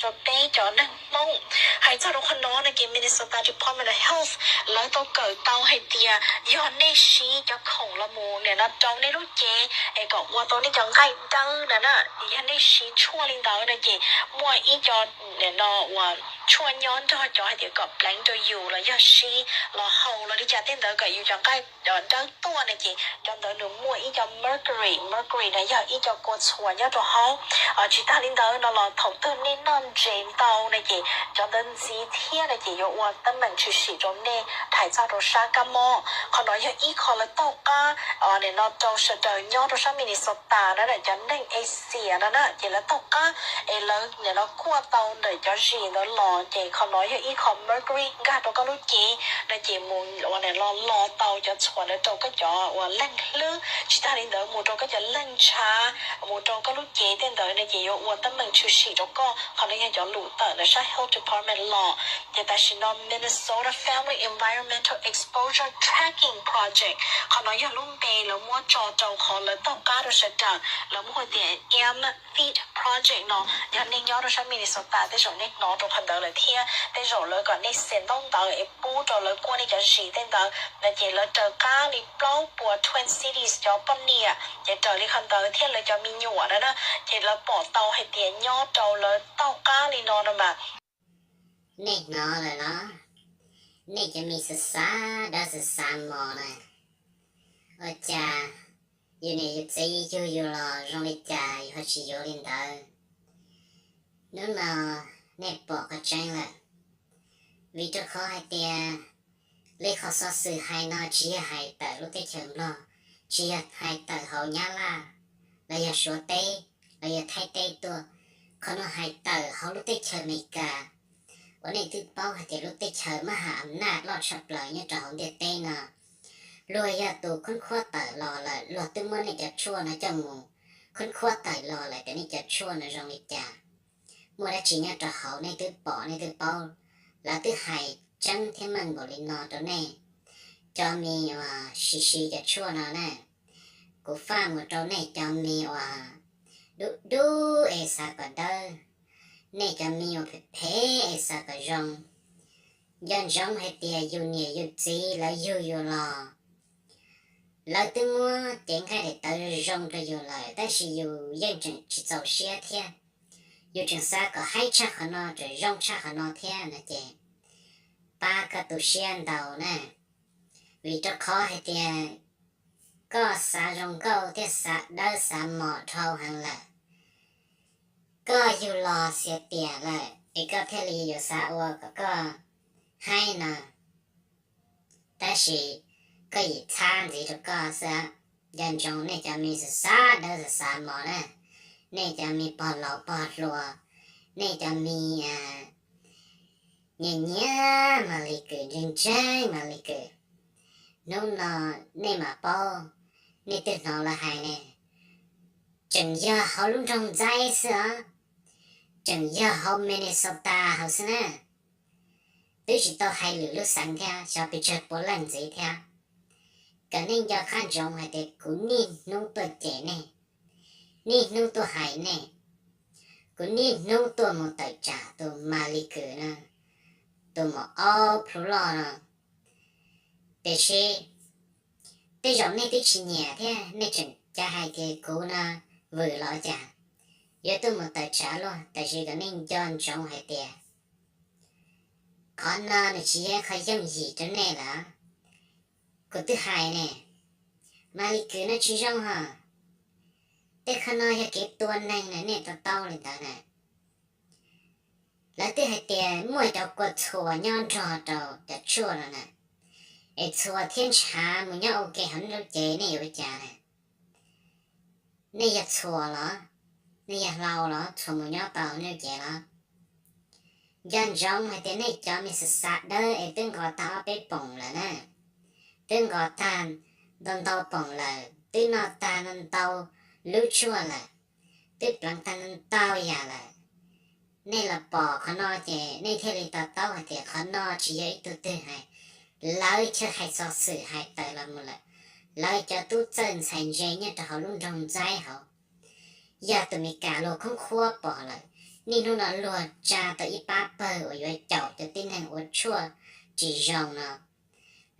rau peb cov neeg Hmoob. Hais txog rau qhov no no ces Minnesota Department of Health lawv tau kawm tau hais tias yog nej siv cov khoom los mus nim no rau nej lub cev es kom ua tau nej cov nqaij dawb na na, yog nej siv tshuaj li ntawd no ces muaj ib co nim no uas tshuaj nyob nrog cov hais tias kom pleev rau yus los yog siv los haus los li cas tej ntawd kom yus cov nqaij dawb tuaj no ces cov ntawd nws muaj ib co mercury, mercury no yog ib co kua txhuas nyob rau hauv. Tsis tas li ntawd no los thaum twg nej noj ntses ntau no ces cov ntawd ntxiv thiab no ces yuav ua teeb meem tshwm sim rau nej. Hais txog rau sab kab mob, qhov no yog ib qho lawv taug qab nim no rau sawv daws nyob rau sab Minnesota no na, cov neeg Asia no na ces lawv taug qab es lawv nim no kuaj tau ntawm cov zis ntawd los ces qhov no yog ib qho mercury nkag rau koj lub cev no ces mus ua nim no lo tau cov txhuas ntawd rau koj cov uas leeg hlwb, tsis tas li ntawd mus rau koj cov leeg ntshav, mus rau koj lub cev tej ntawd no ces yuav ua teeb meem tshwm sim rau koj. Qhov no yog cov lus tawm ntawm sab Health Department los. Ces tam sim no Minnesota Family Environmental Exposure Tracking Project, qhov no yog lub npe lawv muab tso rau qhov lawv taug qab rau sawv daws, lawv muab hu tias M feet project no. Yog nej nyob rau sab Minnesota tej zaum nej hnov rau qhov ntawd lawm thiab tej zaum lawv kom nej xa ntaub ntawv es pub rau lawv kuaj nej cov zis tej ntawd no ces lawv raws qab li plaub puas Twin Cities cov poj niam ces raws li qhov ntawd thiab lawv cov me nyuam na na, ces lawv pom tau hais tias nyob rau lawv taug qab li no no mas. Nej hnov lawm los? Nej cov me xav xav dawb xav xav mos na, ua cas yus niam yus txiv yug yus los zoo li cas yus ho tsis yuav li ntawd? Hnub no nej pom qhov tseeb lawm, vim rau qhov hais tias li qhov xov xwm hais no tsis yog hais tawm lub teb chaws Nplog, tsis yog hais tawm hauv Nyab Laj los yog Suav teb los yog Thaib teb tuaj, qhov no hais tawm hauv lub teb chaws Amelikas uas nej twb paub hais tias lub teb chaws mab ham am naj loj tshaj plaws nyob rau hauv ntiaj teb no. Luag yog tus khoob khuab tawm los lawm luag twb muab nej cov tshuaj no coj mus khoob khuab tawm los lawm tias nej cov tshuaj no zoo li cas, muaj dab tsi nyob rau hauv nej twb pom nej twb paub. Lawv twb hais tseeb thiab meej npaum li no rau nej cov me uas siv siv cov tshuaj no na. Kuv faj mus rau nej cov me uas dub dub es xav kom dawb, nej cov me uas phem phem es xav kom zoo. Nco ntsoov hais tias yus niam yus txiv lawv yug yus los, lawv twb muab cev nqaij daim tawv zoo rau yus lawm tab sis yus yeej tseem tsis txaus siab thiab. Yus tseem xav kom haib tshaj qhov no, tseem zoo tshaj qhov no thiab no ces pab koj tu siab ntau na. Vim rau qhov hais tias koj xav zoo nkauj thiab xav dawb xav mos dhau heev lawm. Koj yug los xiav tias lawm es koj thiaj li yuav xav ua kom koj haib no. Tab sis koj yim txhab ntxiv rau koj xwb. Nco ntsoov nej cov me xav xav dawb xav xav mos na, nej cov me pog laus pog hluas, nej cov me nyiam nyiam Maly Goo, ntseeg ntseeg Maly Goo, hnub no nej mam paub. Nej twb hnov lawv hais ne, tseem yog hauv lub nroog Ntxaib xwb os, tseem yog hauv Minnesota hauv xwb na. Twb tsis tau hais lwm lub xeev thiab, xyov pes tsawg pua leej ntxiv thiab. Kom nej nco qab ntsoov hais tias kuv niaj hnub tuaj cem nej, niaj hnub tuaj hais nej, kuv niaj hnub tuaj mus tawm tsam tus Maly Goo no, tus maum ob plhu loj no. Tiam sis tej zaum nej twb tsis nyiam thiab nej tseem cav hais tias kuv no vwm los cas, yuav tuaj mus tawm tsam luag, tab sis kom nej nco ntsoov hais tias qhov no nws tsis yog qhov yooj yim rau nej lawm. Kuv twb hais ne, Maly Goo no tsis zoo hos. Tej qhov no yog kev tua neeg na, nej to taub li ntawd na. Lawv twb hais tias muaj cov kua txhuas nyob nrog rau cov tshuaj no na, es txhuas thiab ntshav mus nyob ua ke hauv nej lub cev, nej yuav ua cas na? Nej yog txhuas los? Nej yog hlau los txhuas mus nyob tau nej lub cev los? Nco ntsoov hais tias nej cov me xav xav dawb es twb nqos tag ob peb poom lawm na, twb nqos tag ntau ntau poom lawm, twb noj tag ntau ntau lub tshuaj lawm, twb pleev tag ntau ntau yam lawm. Nej los pom qhov no ces nej thiaj li to taub hais tias qhov no tsis yog ib tug twg hais, lawv chaw hais xov xwm hais tawm los mus lawm, lawv cov tub txawj ntxhais ntse nyob rau hauv lub nroog Ntxaib hauv. Yog tus Meskas luag khoob khuab pom lawm, niaj hnub no luag tsa tau ib pab pawg uas yuav caum cov tib neeg ua tshuaj tsis zoo no,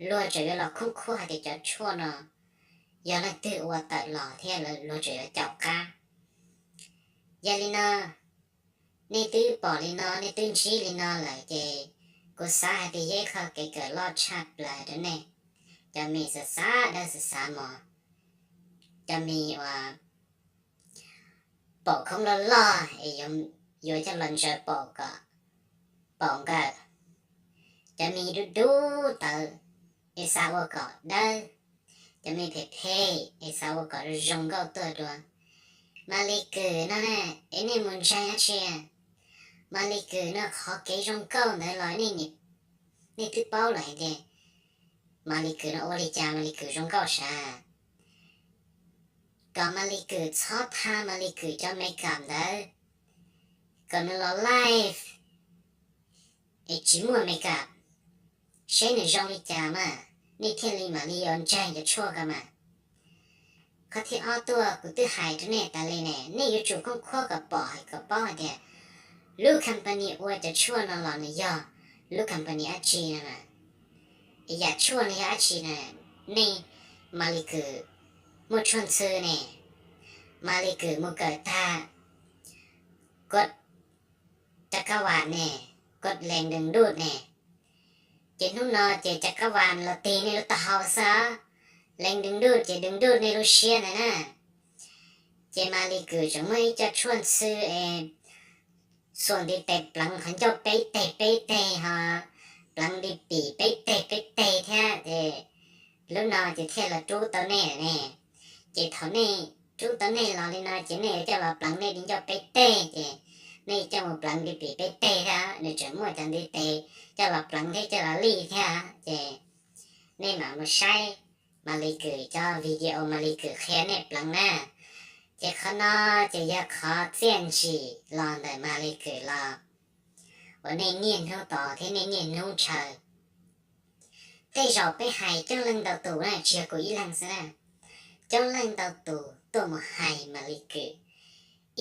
luag tseem yuav los khoob khuab hais tias cov tshuaj no yog leej twg ua tawm los thiab luag tseem yuav caum qab. Yog li no, nej twb pom li no, nej twb ntsib li no lawm ces kuv xav hais tias yog ib qho kev kawm loj tshaj plaws rau nej, cov me xav xav dawb xav xav mos, cov me uas pom khoob loj loj es yuav coj los ntsaws pom kom pom nkawm, cov me dub dub tawv es xav ua kom dawb, cov me phem phem es xav ua kom zoo nkauj tuaj dua. Mas Li Kws no na, es nej mus ntseeg dab tsi? Mas Li Kws no qhov kev zoo nkauj ntawd los nej twb paub lawm hais tias Mas Li Kws no ua li cas Mas Li Kws zoo nkauj sav? Kom Mas Li Kws txhob tha Mas Li Kws cov makeup ntawd, kom nws los live es tsis muaj makeup, seb nws zoo li cas mas nej thiaj li mam li yuav ntseeg cov tshuaj ko mas. Qhov thib ob tuaj, kuv twb hais rau nej tas li ne, nej yuav tsum khoob khuab kom pom kom paub hais tias lub company ua cov tshuaj no los nws yog lub company dab tsi no na. Yam tshuaj no yog dab tsi na? Nej, Mas Li Kws muaj tshuaj ntxhw ne, Mas Li Kws mus kawm tag kod cov kab vas ne, kod lees dws nduj ne, ces hnub no ces cov kab vas los tig nej lub taub hau xwb, lees dws nduj ces dws nduj nej lub siab ntawd na. Ces Mas Li Kws tseem muaj ib co tshuaj ntxhw es xuas ntiv tes pleev qhov ncauj peb teg peb teg ho pleev ntiv pim peb teg peb teg thiab, lub no ces thiaj los rub tau nej ne. Ces thaum nej rub tau nej los li no ces nej yuav coj los pleev nej di ncauj peb teg ces nej coj mus pleev ntiv pim peb teg thiab, nws tseem muaj cov ntiv tes coj los pleev thiab coj los lij thiab. Ces nej mam mus saib Mas Li Kws cov video Mas Li Kws qhia nej pleev na. Ces qhov no ces yog qhov txiaj ntsim los ntawm Mas Li Kws los uas nej niaj hnub tos thiab nej niaj hnub ntshaw. Tej zaum peb hais coob leej ntau tus na, tsis yog kuv ib leeg xwb na, coob leej ntau tus tuaj mus hais Mas Li Kws,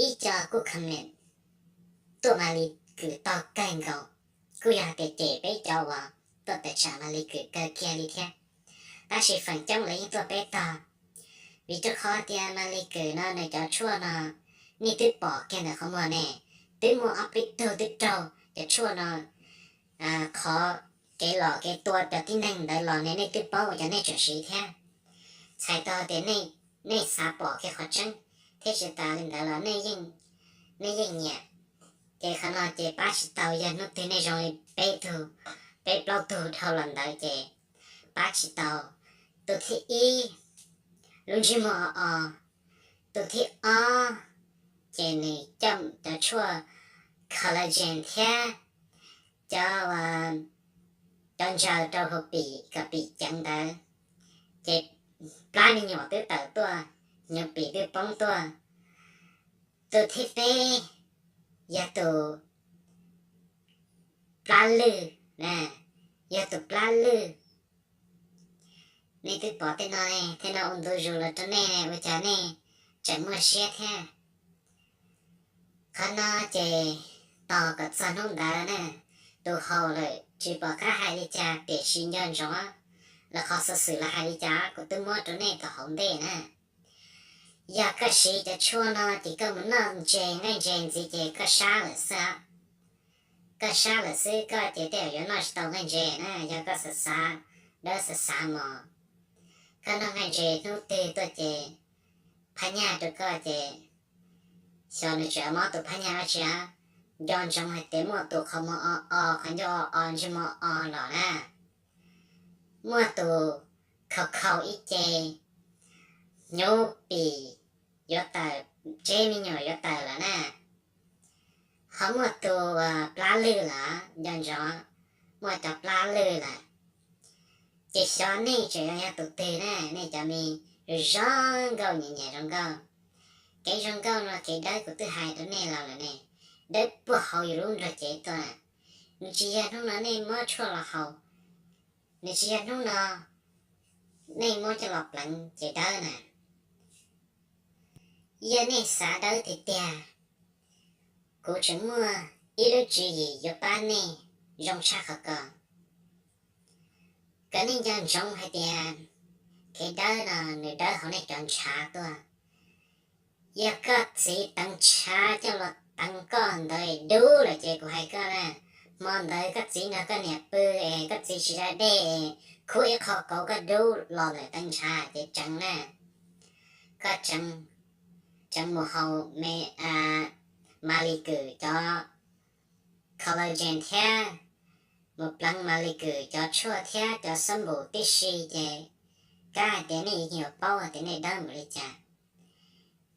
ib co kuj comment tuaj Mas Li Kws tog kawg nkaus, kuj yog tias cem peb cov uas tuaj tawm tsam Mas Li Kws kawg kiag li thiab. Tab sis feem coob lawv yeej tuaj peb tog, vim rau qhov tias Mas Li Kws no nws cov tshuaj no nej twb pom kiag ntawm qhov muag ne, twb muaj ob peb tug twb raug cov tshuaj no, qhov kev lom kev tua cov tib neeg ntawd los ne nej twb paub ua cas nej tseem siv thiab. Txhais tau tias nej xav pom kiag qhov tseeb thiab tsis tas li ntawd los nej yeej nyiam. Ces qhov no ces pab tsis tau, yog hnub twg nej zoo li peb tug, peb plaub tug dhau los ntawd ces pab tsis tau. Tus thib ib, lub ntsej muag o o. Tus thib ob, ces nws coj cov tshuaj collagen thiab cov, cov ntsaws rau hauv pim kom pim ceev ntawd, ces plab me nyuam twb tawm tuaj, hnyuv pim twb poob tuaj. Tus thib peb yog tus plab lwj, yog tus plab lwj. Nej twb pom tej no ne, tej no ua ntu zus los rau nej ne, ua cas nej tseem muaj siab thiab? Qhov no ces tos kom txog hnub ntawd na, tus haus lawm tsis pom qab hais li cas tiam sis nco ntsoov, lawv qhov xov xwm lawv hais li cas kuv twb muab rau nej tau hauv ntej na. Yog koj siv cov tshuaj no ces koj mus noj ntses, nqaij ntses ntxiv ces koj sab lawm xwb. Koj sab lawm xwb, koj ces tej zaum yuav noj tsis tau nqaij ntses na, yog koj xav xav dawb xav xav mos. Koj noj nqaij ntses hnub twg tuaj ces phab nyaj rau koj ces xyov nws tseem mob tus phab nyaj dab tsi, nco ntsoov hais tias muaj tus qhov muag o o, qhov ncauj o o, ntsej muag o o los na, muaj tus khaus khaus ib ce, hnyuv pim yuav tawm, tseb me nyuam yuav tawm lawm na. Ho muaj tus plab lwj lawm, nco ntsoov, muaj cov plab lwj lawm. Ces xyov nej tseem yog tus twg na, nej cov me zoo nkauj nyiam nyiam zoo nkauj. Kev zoo nkauj no kev dawb kuv twb hais rau nej los lawm ne, dawb puag hauv yus lub nrog cev tuaj. Nws tsis yog hnub no nej muab tshuaj los haus, nws tsis yog hnub no nej muab coj los pleev ces dawb na. Yog nej xav dawb tiag tiag, Kuv tseem muaj ib lub tswv yim yuav pab nej zoo tshaj qhov ko. Kom nej nco ntsoov hais tias kev dawb no nws dawb hauv nej cov ntshav tuaj. Yog koj txiv teev ntshav coj los teev koj ntawd dub lawm ces kuv hais koj na, hmo ntawd koj txiv nrog koj niam pw es koj txiv tsis da dej es khuv ib qho kauv koj dub los ntawm teev ntshav ces tseev na. Koj tseev, tseev mus haus me, Maly Kws cov collagen thiab mus pleev Maly Kws cov tshuaj thiab cov xab npum tib si ces kab hais tias nej yuav paub hais tias nej dawb npaum li cas.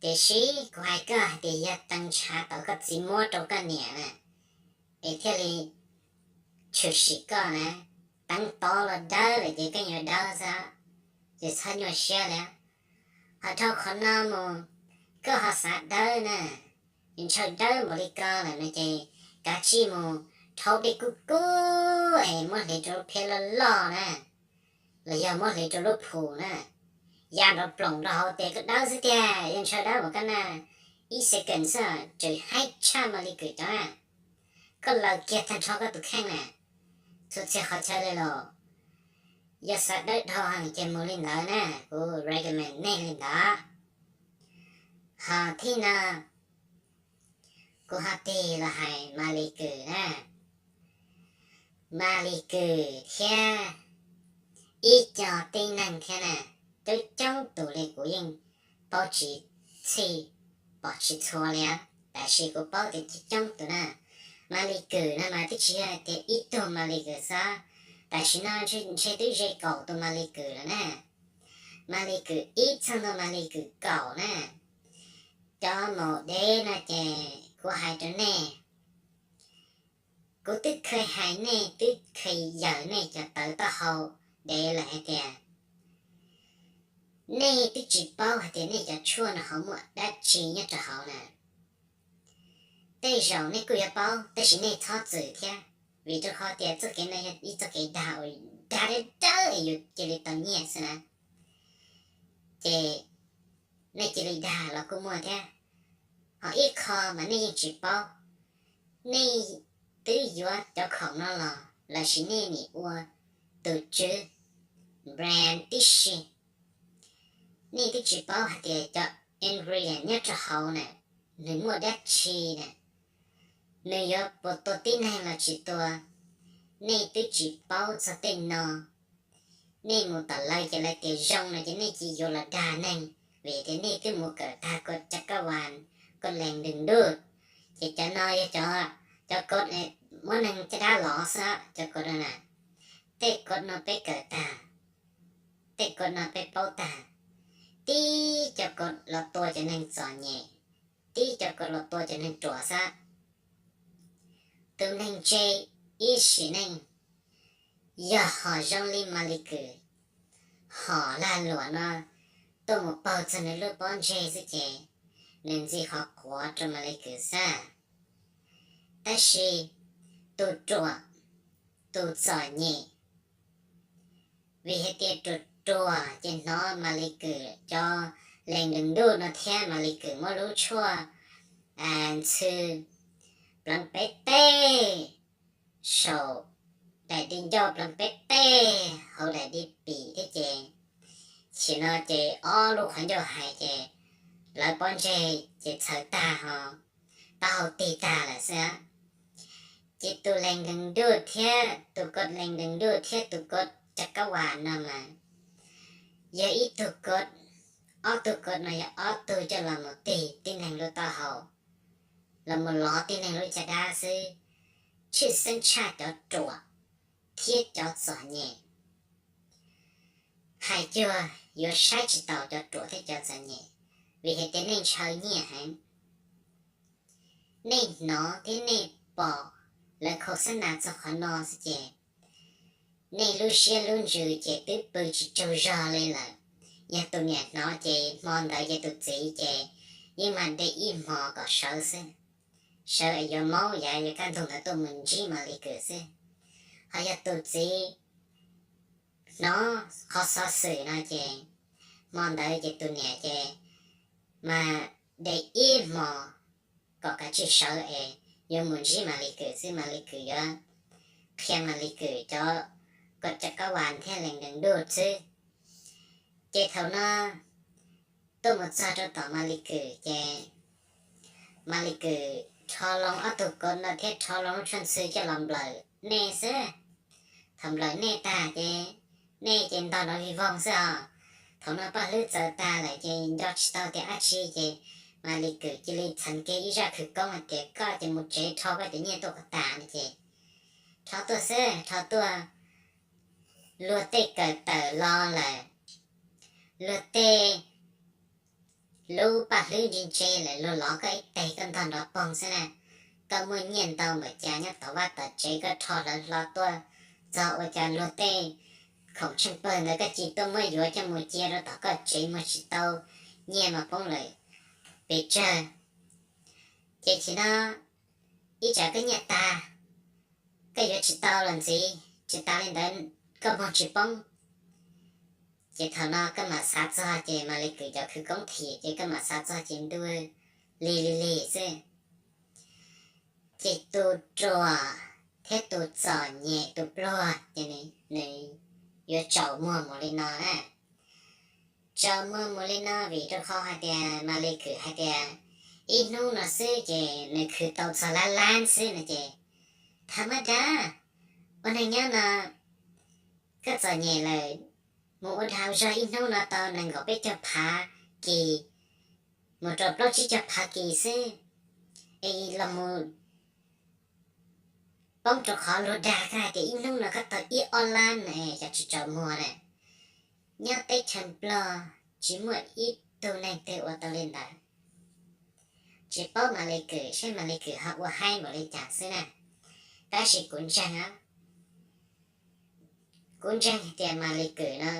Tiam sis kuv hais koj hais tias yog teev ntshav tau koj txiv muab rau koj niam na, es thiaj li tshwm sim koj na, teev tod los dawb lawm ces koj yuav dawb xwb, ces txhob nyuaj siab li. Ho dhau qhov no mus, koj ho xav dawb na, yus ntshaw dawb npaum li ko lawm no ces kav tsij mus rhaub dej kub kub es muab hliv rau lub phiab loj loj na, los yog muab hliv rau lub phum na, ya nrov ploom rau hauv tes koj dawb xwb tiag, yog ntshaw dawb npaum koj na, ib second xwb tseem haib tshaj Maly Kws cov. Koj laws kiag tag nrho koj tus kheej na, txhua txhia qhov chaw li los. Yog xav dawb dhau heev ces mus li ntawd na, kuv recommend nej li ntawd. Ho thib no, kuv ho tig los hais Maly Kws na. Maly Kws thiab ib co tib neeg thiab na, coob coob tus li kuv yeej paub tsis txhij, pom tsis txhua li, tab sis kuv paub tias coob coob tus na. Maly Kws no mas twb tsis yog tias ib tug Maly Kws xwb, tam sim no ntshe twb ze kaum tus Maly Kws lawm na. Maly Kws ib txog ntua Maly Kws kaum na, cov maum dev no ces kuv hais rau nej, kuv twb kheev hais nej, twb kheev yaws nej cov tawv taub hau dev lawm hais tias nej twb tsis paub hais tias nej cov tshuaj no ho muaj dab tsi nyob rau hauv na. Tej zaum nej kuj yuav paub tab sis nej txhob txwm thiab, vim rau qhov tias txoj kev no yog ib txoj kev dag uas dag dawb dawb es yus cia li tau nyiaj xwb na. Ces nej cia li dag los kuj muaj thiab. Ho ib qho mas nej yeej tsis paub, nej twb yuav cov khoom no los lossis nej nim ua tus tswv brand tib si, nej twb tsis paub hais tias cov ingredient nyob rau hauv na, nws muaj dab tsi na, nws yuav puas tua tib neeg los tsis tua, nej twb tsis paub txog tej no. Nej mus tom lawv ces lawv tias zoo no ces nej cia yuav los dag neeg, vim tias nej twb mus kawm tag kod cov kab vas, kod lees dws ntuj, ces cov no yog cov, cov kod muab neeg caj dab lov xwb, cov kod no na. Tej kod no peb kawm tag, tej kod no peb paub tag. Tib cov kod los tua cov neeg txom nyem, tib cov kod los tua cov neeg ruam xwb. Tus neeg ntse ib sim neej yog hom zoo li Maly Kws, hom lag luam no tuaj mus paug txog nws lub pob ntseg xwb ces nws ntxi qhov quav rau Maly Kws xwb. Tab sis tus ruam, tus txom nyem, vim hais tias ruam ruam ces hnov Maly Kws cov lees dws ntuj no thiab Maly Kws muab lub tshuaj ntxhw pleev peb teg, saum daim di ncauj pleev peb teg, hauv daim di pim thiab ces, chim no ces ob lub qhov ncauj hais ces lawv pob ntseg ces txhawv tag ho taub hau tig tag lawm xwb. Ces tus lees dws ntuj thiab tus kod lees dws ntuj thiab tus kod cov kab vas no mas yog ib tug kod, ob tug kod no yog ob tug coj los mus tig tib neeg lub taub hau, los mus lov tib neeg lub caj dab xwb, tshwj xeeb tshaj cov ruam thiab cov txom nyem. Hais cuag yuav saib tsis taus cov ruam thiab cov txom nyem, vim hais tias nej ntshaw nyiaj heev. Nej hnov thiab nej pom lawv khau xab nas txog qhov no xwb ces nej lub siab lub ntsws ces twb pw tsis tsaug zog li lawm. Yog tus niam hnov ces hmo ntawd ces tus txiv ces yeej mag de ib hmo kom sawv xwb, sawv es yuav maub yav yuav kaj ntug ntawd tuaj mus ntsib Maly Kws xwb. Ho yog tus txiv hnov qhov xov xwm no ces hmo ntawd ces tus niam ces mas de ib hmo kom kav tsij sawv es yuav mus ntsib Malis Kws xwb, Malis Kws yuav qhia Malis Kws cov, cov kab vas thiab lees dees duj xwb. Ces thaum no tuaj mus txog rau tom Malis Kws ces Malis Kws rho loo ob tug kaus no thiab rho loo lub tshuaj ntxhw coj los nplawm nej xwb. Thaum nplawm nej tag ces nej ces ntog nrov vij voog xwb os. Thaum no paj hlwb txawv tag lawm ces nco tsis tau tias dab tsi ces Malis Kws cia li txheev kiag ib zaj khawv koob hais tias koj ces mus tsev rho koj cov nyiaj tuaj kom tas no ces rho tuaj xwb, rho tuaj. Luag tej kawm tawm los lawm, luag tej lub paj hlwb ntse ntse lawm, luag lov koj ib teg koj ntog nrov poog xwb na. Koj muaj nyiaj ntau npaum cas nyob tom vaj tom tsev koj rho hlawv hlo tuaj txog ua cas luag tej khoom tsheej pawg ntawd koj cia tuaj muab yuav coj mus cia rau tom koj tsev muag tsis tau, nyiaj mas poob lawm pes tsawg. Ces tsis no ib tsam koj nyiaj tag, koj yuav tsis tau los ntxiv, tsis tas li ntawd koj moog tsis poob. Ces thaum no koj mam xav txog ces Malis Kws cov khawv koob thim ces koj mam xav txog ces ntuj, lig lig lig xwb. Ces tus ruam thiab tus txom nyem tus pluag ces nws yuav tsaus muag mus li no na. Tsaus muag mus li no vim rau qhov hais tias Malis Kws hais tias ib hnub no xwb ces nws khwv tau txog lab lab xwb no ces, tham mab dag, ua neeg nyob no koj txom nyem lawm, mus ua dag zog ib hnub no tau nees nkaum peb caug phav kis mus rau plaub tsib caug phav kis xwb, es los mus poob rau qhov luag dag koj hais tias ib hnub no koj tau ib ob lab no es yog tsis tsaus muag na. Nyob teb chaws Nplog tsis muaj ib tug neeg twg ua tau li ntawd. Tsis paub Malis Kws saib Malis Kws ho ua haib npaum li cas xwb na. Tab sis kuv ntseeg, kuv ntseeg hais tias Malis Kws no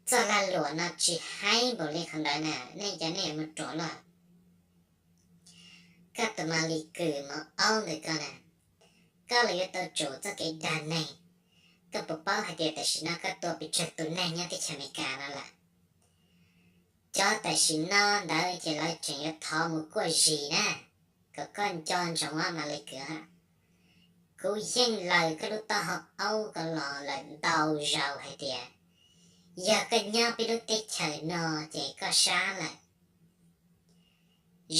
txoj lag luam no tsis haib npaum li qhov ntawd na, nej cov nej mus ruam loj. Koj tus Malis Kws mos aub ntawm koj na, koj los yuav tau tsum txoj kev dag neeg. Koj puas paub hais tias tam sim no koj tua pes tsawg tus neeg nyob teb chaws Amelikas no lawm? Cov tam sim no ntawd ces lawv tseem yuav thov mus kuaj zis na, kom koj nco ntsoov Malis Kws. Kuv yeej laws koj lub taub hau aub ko los lawm ntau zaus hais tias yog koj nyob peb lub teb chaws no ces koj sab lawm.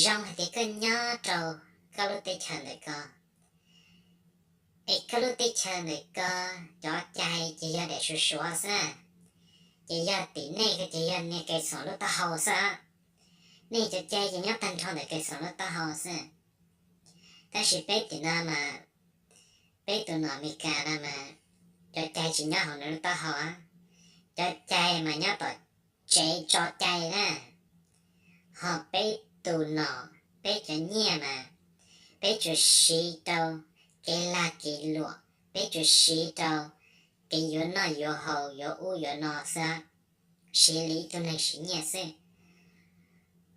Zoo hais tias koj nyob rau koj lub teb chaws ntawm ko, es koj lub teb chaws ntawm ko cov cai ces yog daim suav suav xwb, ces yog tim nej ko ces yog niag Kais Xoom lub taub hau xwb. Nej cov cai ces nyob tag nrho ntawm Kais Xoom lub taub hau xwb. Tab sis peb tim no mas, peb tus nom Amelikas no mas, cov cai tsis nyob hauv nws lub taub hau. Cov cai mas nyob tom tsev tso cai na. Ho peb tus nom, peb cov nyiaj mas, peb tsuas siv rau kev lag kev luam, peb tsuas siv rau kev yuav noj yuav haus yuav ub yuav no xwb, siv li ib tug neeg siv nyiaj xwb.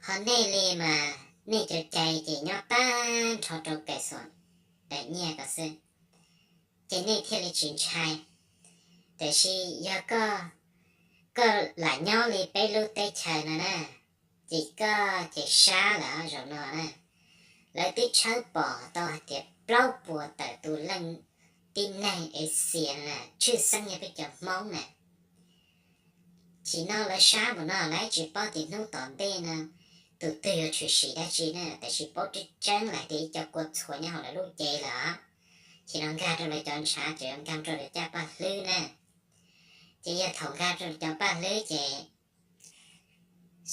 Ho nej li mas nej cov cai ces nyob tag nrho rau Kais Xoom daim nyiaj ko xwb, ces nej thiaj li tsis ntshai. Tiam sis yog koj, koj lam nyob li peb lub teb chaws no na, ces koj ces sab lawm zaum no na. Lawv twb tshawb pom tau hais tias plaub puas tawm tus leej tib neeg Asia na tshwj xeeb yog peb cov Hmoob na. Tsis no lawv sab mus no lawv tsis paub tias hnub tom ntej no tus twg yuav tshwm sim dab tsi na, tiam sis paub tseeb tseeb lawm tias ib co kua txhuas nyob hauv lawv lub cev lawm. Ces no nkag rau lawv cov ntshav ces yuav nkag rau lawv caj paj hlwb na. Ces yog thaum nkag rau lawv cov paj hlwb ces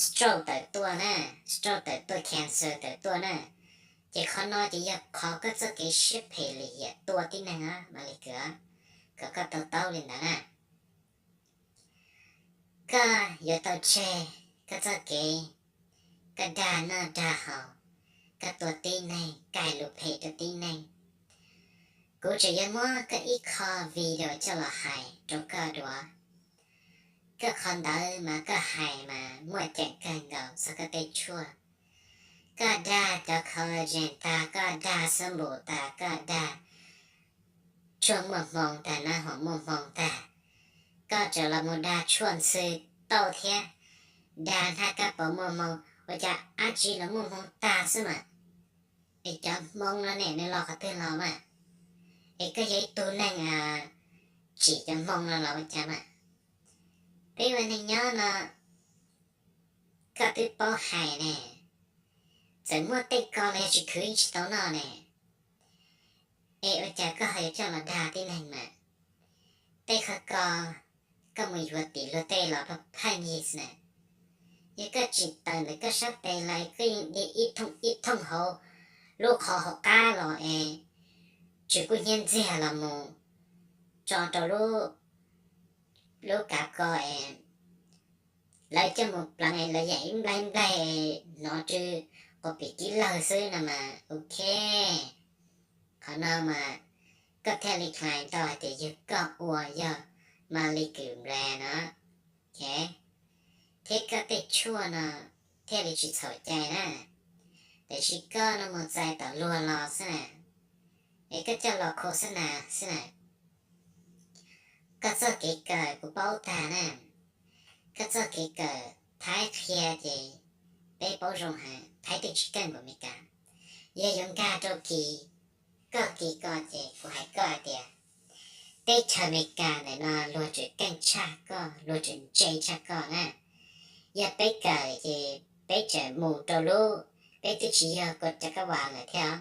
stroke tawm tuaj na, stroke tawm tuaj, cancer tawm tuaj na. Ces qhov no ces yog qhov koj txoj kev siab phem lim hiam tua tib neeg, Malis Kws, kom koj to taub li ntawd na. Koj yuav tau tseg koj txoj kev, koj dag noj dag haus, koj tua tib neeg, koj hais lus phem rau tib neeg. Kuv tseem yuav muab koj ib qho video coj los hais rau koj dua. Koj qhov ntawd mas koj hais mas muaj ceem kawg nkaus txog koj tej tshuaj. Koj dag cov collagen tag, koj dag xab npum tag, koj dag tshuaj muaj hmoo tag, nab hom muaj hmoo tag, koj tseem los mus dag tshuaj ntxhw tauj thiab, dag hnab kab paus muaj hmoo, ua cas dab tsi los muaj hmoo tag xwb mas. Es cov Hmoob no ne nws los qhov twg los mas? Es koj yog ib tug neeg tsim cov Hmoob no los ua cas mas? Peb ua neeg nyob no, koj twb paub hais ne, txawm muaj tej ko los yog tsis khwv yeej tsis tau noj ne. Es ua cas koj ho yuav coj los dag tib neeg mas? Tej qhov ko koj mus yuav tim luag tej los pheej yig xwb na. Yog koj tsis tawm ntawm koj sab tes lawm koj yeej dhia ib thooj ib thooj hauv lub qhov hauv qab los es tsis kuj hnyiab ntxiag los mus tso rau lub, lub kav ko es lawv coj mus pleev es lawv yam ib nplaig nplaig hnov tsw quas pim kib lawg xwb no mas ok. Qhov no mas koj thiaj li claim tau hais tias yog koj ua yog Maly Kws brand no, ok, thiab koj tej tshuaj no thiaj li tsis txhaum cai na. Tiam sis koj no mus txais tom luag los xwb na, es koj coj los khos xab nas xwb na. Koj txoj kev kawm kuv paub tag na, koj txoj kev kawm Thaib qhia ces peb paub zoo heev, Thaib twb tsis keej npaum Meskas. Yog yuav nkag rau kis, koj kis ko ces kuv hais koj hais tias teb chaws Amelikas ntawm no luag tseem keej tshaj koj, luag tseem ntse tshaj koj na. Yog peb kawm ces peb tseem mus rau lub, peb twb tsis yog kod cov kab vas lawm thiab,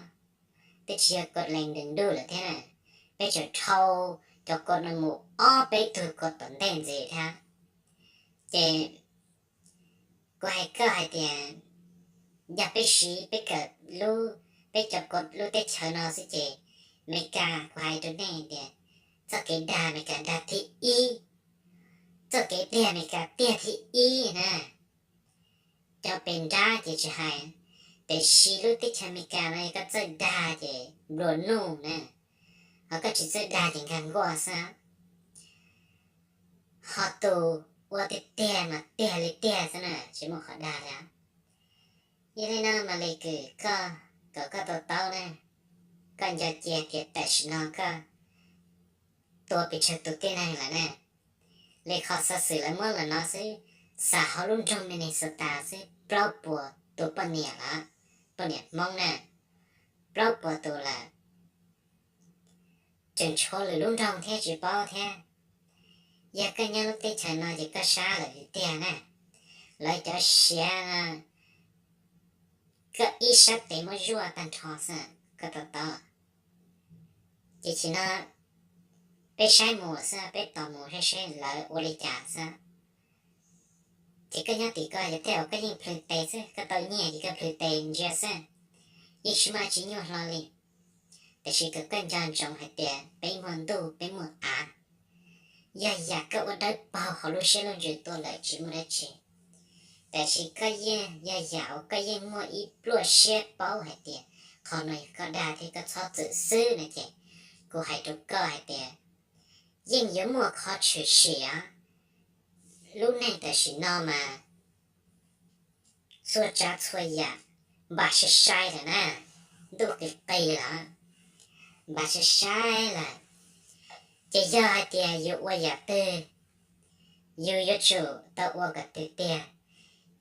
twb tsis yog kod lees nws ntuj lawm thiab na. Peb tseem dhau cov kod no mus ob peb tug kod tom ntej ntxiv thiab. Ces kuv hais koj hais tias yog peb siv peb kawm lub, peb cov kod lub teb chaws no xwb ces Amelikas, kuv hais rau nej tias txoj kev dag Amelikas dag thib ib, txoj kev tiag Amelikas tiag thib ib na. Cov pes nrab ces tsis hais, tiam sis lub teb chaws Amelikas no yog koj txawj dag ces nplua nuj na, ho koj tsis txawj dag ces nkag nkuaj xwb. Ho tus ua tiag tiag mas tiag li tiag xwb na, tsis muaj qhov dag li. Yog li no Maly Kws, koj kom koj to taub na, koj nco cia tias tam sim no koj tua pes tsawg tus tib neeg lawm na. Li qhov xov xwm lawv muab los no xwb, xam hauv lub nroog Minnesota xwb plaub puas tus poj niam lawm, poj niam Hmoob na, plaub puas tus lawm. Tseem tshuav lwm lub nroog thiab tsis paub thiab. Yog koj nyob lub teb chaws no ces koj sab lawm tiag na. Lawv cov siav no, koj ib sab tes muab zuaj tag nrho xwb, koj to taub. Ces tam sim no peb saib mus xwb, peb tos mus saib seb lawv ua li cas xwb. Ces koj nyob tim ko ces tej zaum koj yeej plhws tes xwb, koj tau nyiaj ces koj plhws tes ntsia xwb, yeej tsis muaj dab tsi nyuaj hlo li. Tiam sis kom koj nco ntsoov hais tias peb muaj ntuj peb muaj av. Yog yam koj ua dawb paug hauv lub siab lub ntsws tuaj lawm tsis muaj dab tsi, tiam sis koj yeej, yog yam uas koj yeej muaj ib pluaj siab paub hais tias qhov no yog koj dag thiab koj txhob txwm xwb no ces kuv hais rau koj hais tias yeej yuav muaj qhov tshwm sim. Lub neej tam sim no mas txhua tsav txhua yam npam sai sai lawm na, ntuj qis qis lawm, npam sai sai lawm. Ces yog hais tias yus ua yam twg, yus yuav tsum tau ua kom tiag tiag.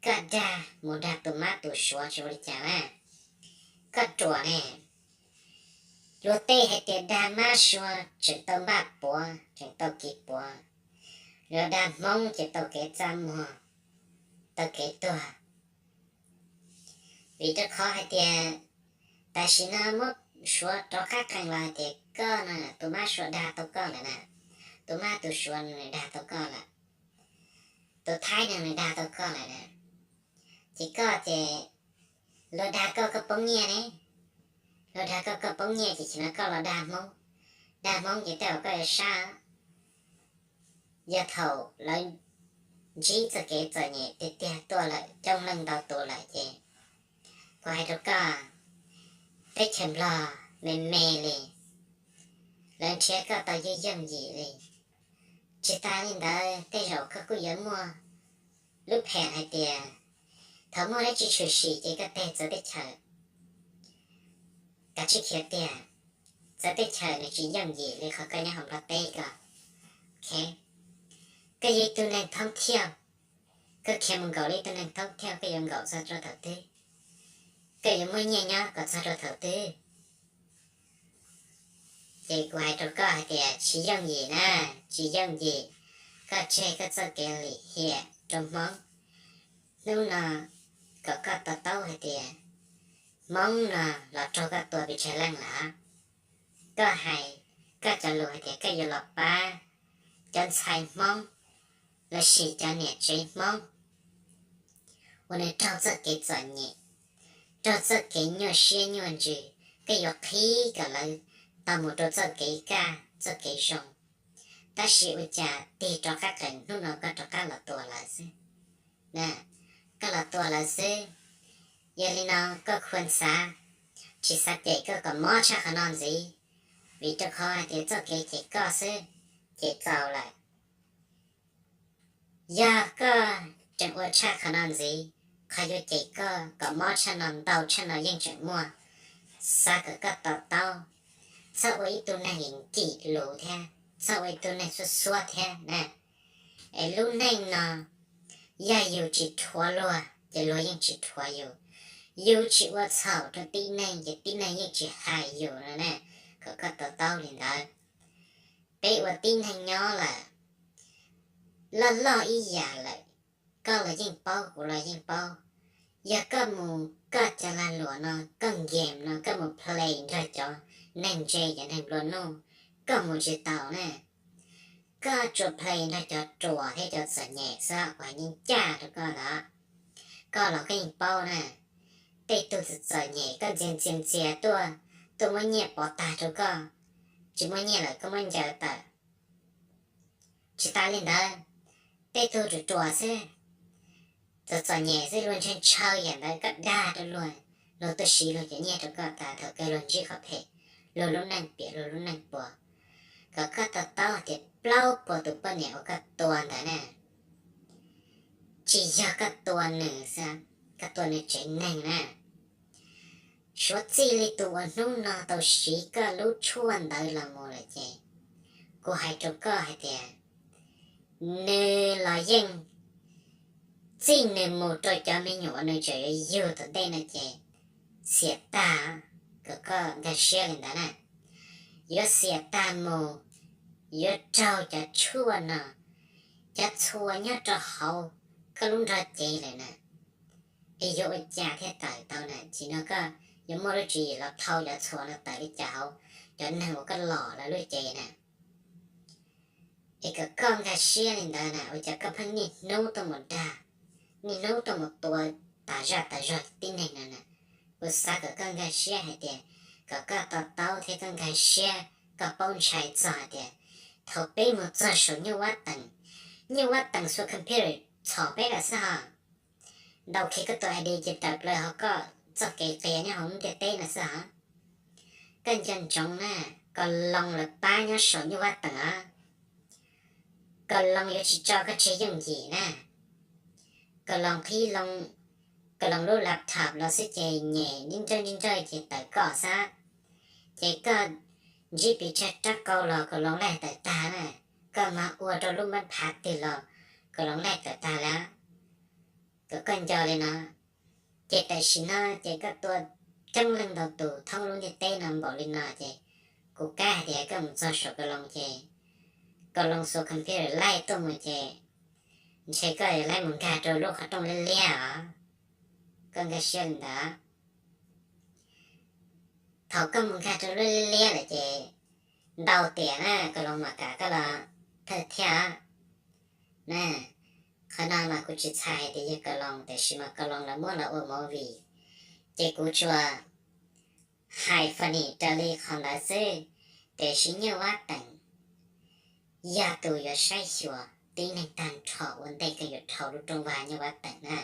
Koj dag mus dag tus mab tus suav tsis ua li cas na, koj ruam ne. Luag tej hais tias dag mab suav tseem tau npaj puav tseem tau kev puav, luag dag hmoob ces tau kev txaj muag, tau kev tuag. Vim rau qhov hais tias tam sim no muab suav rov qab qees los hais tias koj no tus mab suav dag tau koj lawm na, tus mab tus suav nws dag tau koj lawm, tus thaib no nws dag tau koj lawm na. Ces koj ces luag dag koj koj poob nyiaj ne, luag dag koj koj poob nyiaj ces tam sim no koj los dag hmoob, dag hmoob ces tej zaum koj yuav sab. Yog thaum lawv ntsib txoj kev txom nyem tiag tiag tuaj lawm coob leej ntau tus lawm ces kuv hais rau koj, teb chaws Nplog me me li, lawv nrhiav koj tau yooj yooj yim li. Tsis tas li ntawd tej zaum koj kuj yuav muaj lub phem hais tias thaum muaj dab tsi tshwm sim ces koj teg txawv teb chaws. Kav tsij khiav tiag, txawv teb chaws nws tsis yooj yim li qhov koj nyob hauv Nplog teb ko. Ok, koj yog ib tug neeg thoob thiaj, koj khiav mus nkaum li ib tug neeg thoob thiaj koj yuav nkaum txog rau thaum twg? koj yuav muaj nyiaj nyob kom txog rau thaum twg? Ces kuv hais rau koj hais tias tsis yooj yim na, tsis yooj yim. Koj tseg koj txoj kev lim hiam rau Hmoob. Hnub no kom koj to taub hais tias Hmoob no los raug koj tua pes tsawg leej lawm. Koj hais koj cov lus hais tias koj yuav los pab cov ntxhais Hmoob lossis cov niam tsev Hmoob uas nws raug txoj kev txom nyem, raug txoj kev nyuaj siab nyuaj ntsws, koj yuav qhib kom lawv tau mus rau txoj kev kaj txoj kev zoo. Tab sis ua cas tig rov qab qees hnub no koj rov qab los tua lawv xwb. Koj los tua lawv xwb. Yog li no koj khua xav, tsis xav cem koj kom mob tshaj qhov no ntxiv, vim rau qhov hais tias txoj kev cem koj xwb ces txaus lawm. Yog koj tseem ua tshaj qhov no ntxiv, qhov yuav cem koj kom mob tshaj no ntau tshaj no yeej tseem muaj. Xav kom koj to taub, txhob ua ib tug neeg nkim lus thiab txhob ua ib tug neeg xuab xuab thiab na. Es lub neej no yog yus tsis rhuav luag ces luag yeej tsis rhuav yus, yus tsis ua txhaum rau tib neeg ces tib neeg yeej tsis hais yus no na, kom koj to taub li ntawd. Peb ua tib neeg nyob lawm, loj loj ib yam lawm, koj los yeej paub kuv los yeej paub. Yog koj mus koj cov lag luam no, koj game no koj mus play nrog cov neeg ntse cov neeg nplua nuj, koj mus tsis tau na. Koj tsuas play nrog cov ruam thiab cov txom nyem xwb, kuv hais ncaj ncaj rau koj ntag. Koj los koj yeej paub na, tej tug txom txom nyem koj ntxias ntxias ntxias tuaj, tuaj muab nyiaj pov tag rau koj, tsis muaj nyiaj lawm koj muab ncaws tawm. Tsis tas li ntawd, tej tug ruam ruam xwb, txom txom nyem xwb luag ntshaw ntshaw yam ntawd koj dag rau luag, luag tuaj siv luag cov nyiaj rau koj tas thaum kawg luag ntsib qhov phem, luag lub neej piam luag lub neej puas. Kom koj to taub tias plaub puas tus poj niam uas koj tua ntawd na, tsis yog koj tua nws xwb, koj tua nws tsev neeg na. Suav txij li tus uas hnub no tau siv koj lub tshuaj ntawd los mus lawm ces, kuv hais rau koj hais tias, nws los yeej, txij nws mus rau cov me nyuam uas nws tseem yuav yug tom ntej no ces, xiam tag, kom koj nkag siab li ntawd na. Yuav xiam tag mus, yuav raug cov tshuaj no, cov txhua nyob rau hauv koj lub nrog cev lawm na. Es yuav ua cas thiaj tawm tau na, tsis no koj yuav muaj lub tswv yim los thau cov txhua no tawm li cas hauv cov neeg uas koj lom lawv lub cev na. Es kom koj nkag siab li ntawd na, ua cas koj pheej niaj hnub tuaj mus dag, niaj hnub tuaj mus tua tas zaj tas zog tib neeg no na. Kuv xav kom koj nkag siab hais tias, kom koj to taub thiab koj nkag siab, koj paub ntshai txog hais tias, thaum peb mus txog saum Nyuj Vab Teem, Nyuj Vab Teem xua computer txhom peb lawm xwb hos. Ntaus kiag koj tus I D ces tawm plaws hauv koj txoj kev qias nyob hauv lub ntiaj teb no xwb hos. Koj nco ntsoov na, Kom Loos lawv pab nyob saum Nyuj Vab Teem os. Kom Loos yuav tsis tso koj tseg yooj yim na. Kom Loos qhib Loos, Kom Loos lub laptop los xwb ces nyem ntsawj ntsawj ntsawj ces tawm koj xwb. Ces koj ntsib pes tsawg rab qau los Kom Loos laij tawm tag na. Koj mas ua rau lub npab phav twg los Kom Loos laij tawm tag lawm. Kom koj nco li no. Ces tam sim no ces koj tua coob leej ntau tus thoob lub ntiaj teb no npaum li no ces, kuv kav hais tias koj mus txog saum Kom Loos ces, Kom Loos xuas computer laij tuaj mus ces, ntshe koj laij mus nkag rau lub qhov rooj liab liab os. Koj nkag siab li ntawd. Thaum koj mus nkag rau lub liab liab lawm ces, ntau tiam na Kom Loos mam kam koj los thawj thiab na. Qhov no mas kuv tsis txhais hais tias yog Kom Loos, tiam sis mas Kom Loos lawv muab los ua movie, ces kuv tsuas hais funny raws li qhov ntawd xwb. Tiam sis Nyuj Vab Teem yog tus yuav saib xyuas tib neeg tag nrho ua ntej koj yuav dhau lub rooj vag Nyuj Vab Teem na.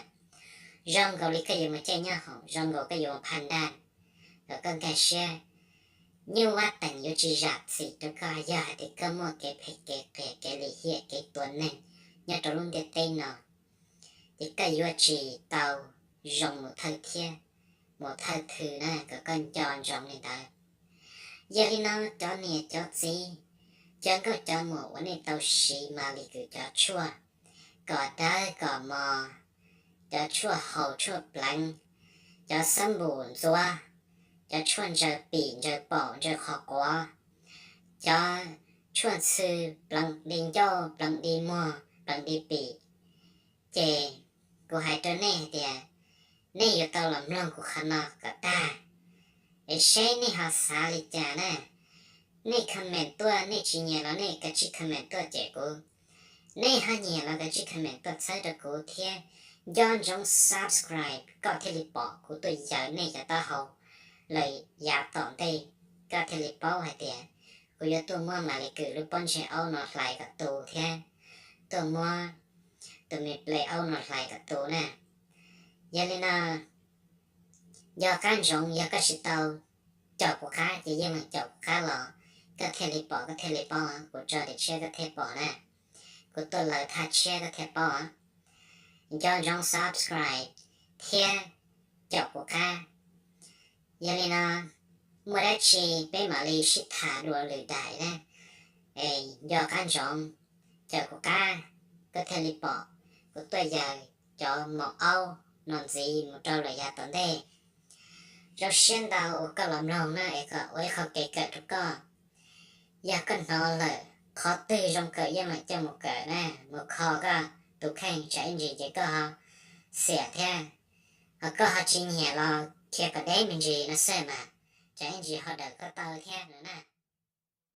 Zoo nkaus li koj yuav mus caij nyoob hoom, zoo nkaus koj yuav mus phaj ntaj, kom koj nkag siab. Nyuj Vab Teem yuav tsis zam txim rau koj yog hais tias koj muaj kev phem kev qias kev lim hiam kev tua neeg nyob rau lub ntiaj teb no, ces koj yuav tsis tau zoo mus thawj thiab, mus thawj thwm na, kom koj nco ntsoov li ntawd. Yog li no cov niam cov txiv, cov nkauj cov muam uas nej tau siv Maly Kws cov tshuaj kom dawb kom mos, cov tshuaj haus tshuaj pleev, cov xab npum ntxuav, cov tshuaj ntsaws pim ntsaws paum ntsaws qhov quav, cov tshuaj ntxhw pleev di ncauj pleev di muag pleev di pim. Ces kuv hais rau nej hais tias nej yuav tau los mloog kuv qhov no kom tag, es seb nej ho xav li cas na. Nej comment tuaj, nej tsis nyiam los nej kav tsij comment tuaj cem kuv. Nej ho nyiam los kav tsij comment tuaj txhawb rau kuv thiab. Nco ntsoov subscribe koj thiaj li pom kuv tuaj yaws nej cov taub hau lawm yav tom ntej, koj thiaj li paub hais tias kuv yuav tuaj muab Maly Kue lub pob ntseg aub no hlais kom tu thiab tuaj muab tus me play aub no hlais kom tu na. Yog li no, nco qab ntsoov, yog koj tsis tau caum kuv qab ces yeej meem caum kuv qab los koj thiaj li pom, koj thiaj li paub, kuv tso daim tshiab koj thiaj pom na. Kuv tuaj lawm thaj tshiab koj thiaj paub. Nco ntsoov subscribe thiab caum kuv qab. Yog li no, muaj dab tsi peb mam li sib tham dua lwm daim na. Nco qab ntsoov, caum kuv qab koj thiaj li pom kuv tuaj yaws cov maum aub no ntxiv mus rau lawm yav tom ntej. Zoo siab ntau uas koj los mloog na es kom ua ib qho kev kawm rau koj. Yog koj hnov lawm qhov twg zoo kawm yeej meem coj mus kawm na, mus kho koj tus kheej tsam ib ntsis ces koj ho xiam thiab. Ho koj ho tsis nyiam los khiav kom deb me ntsis no xwb mas, tsam ib ntsis ho dawm koj taw thiab no na.